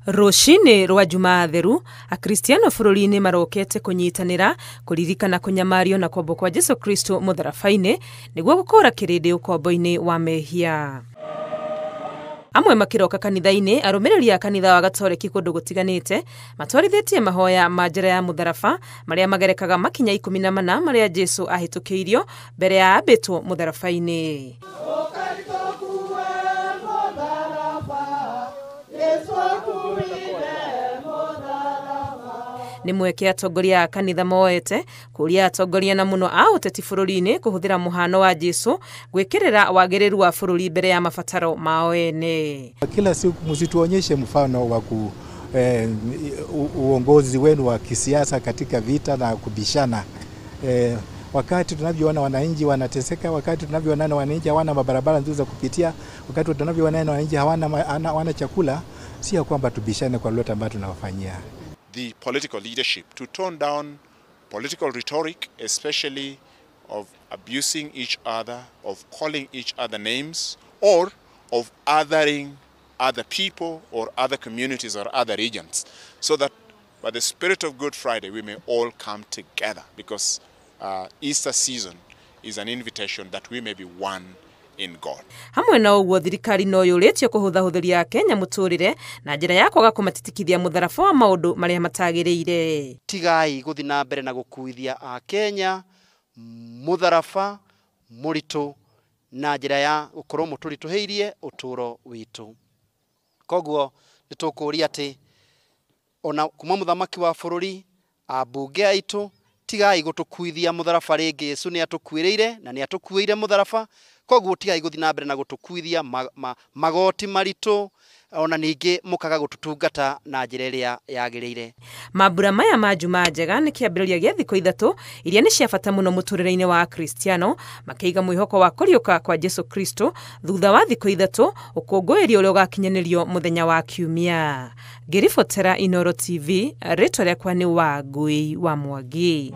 Rũcinĩ rwa Jumaa theru, Akristiano bũrũri-inĩ marokete kũnyitanĩra kũririkana kũnyamario na kwambwo kwa Jesu Kristo mũtharaba-inĩ nĩguo gũkũra kĩrĩndĩ ũkombo-inĩ wa mehia. Amwe makĩroka kanitha-inĩ, arũmĩrĩri a kanitha wa Gatoreki kũndũ gũtiganĩte matwarithĩtie mahoya ma njĩra ya mũtharaba marĩa magerekaga makinya 14 marĩa Jesu ahĩtũkĩirio mbere ya ambĩtwo mũtharaba-inĩ. Nĩ mweke atongoria a kanitha moete kũria atongoria na mũno a ũteti bũrũri-inĩ kũhũthĩra mũhano wa Jesu gwĩkĩrĩra wagĩrĩru wa bũrũri mbere ya mabataro mao ene. Kila siku msituonyeshe mfano wa uongozi wenu wa kisiasa katika vita na kubishana. Wakati tunavyoona wananchi wanateseka, wakati tunavyoona wananchi hawana mabarabara nzuri za kupitia, wakati tunavyoona wananchi hawana chakula, si kwamba tubishane kwa lolote ambalo tunawafanyia. The political leadership to tone down political rhetoric, especially of abusing each other, of calling each other names, or of othering other people or other communities or other regions, so that by the spirit of Good Friday we may all come together, because Easter season is an invitation that we may be one in God. Hamwe na ũguo thirikari no yũrĩtio kũhũthahũthĩria Kenya mũtũrĩre na njĩra ya kwaga kũmatitikithia mũtharaba wa maũndũ marĩa matagĩrĩire. Tigai gũthiĩ na mbere na gũkuithia a Kenya mũtharaba mũritũ na njĩra ya gũkorwo mũtũritũhĩirie ũtũũro witũ. Koguo nĩtũkũria atĩ ona kuma mũthamaki wa bũrũri ambunge aitũ tigai gũtũkuithia mũtharaba rĩngĩ. Yesu nĩ atũkuĩrĩire na nĩ atũkuĩire mũtharaba, koguo tigai gũthiĩ na mbere na gũtũkuithia magoti maritũ ona ningĩ mũkaga gũtũtungata na njĩra ĩrĩa yagĩrĩire. Mambura maya ma Jumaa njega nĩ kĩambĩrĩria gĩa thikũ 3 iria nĩ cia bata mũno mũtũrĩre-inĩ wa Akristiano, makĩiga mwĩhoko wa kũriũka kwa Jesu Kristo thutha wa thikũ 3 ũkũngũĩri ũrĩa ũgakinyanĩrio mũthenya wa Kiumia. Ngĩribotera Inooro TV, rĩtwa rĩakwa nĩ Wangui wa Mwangi.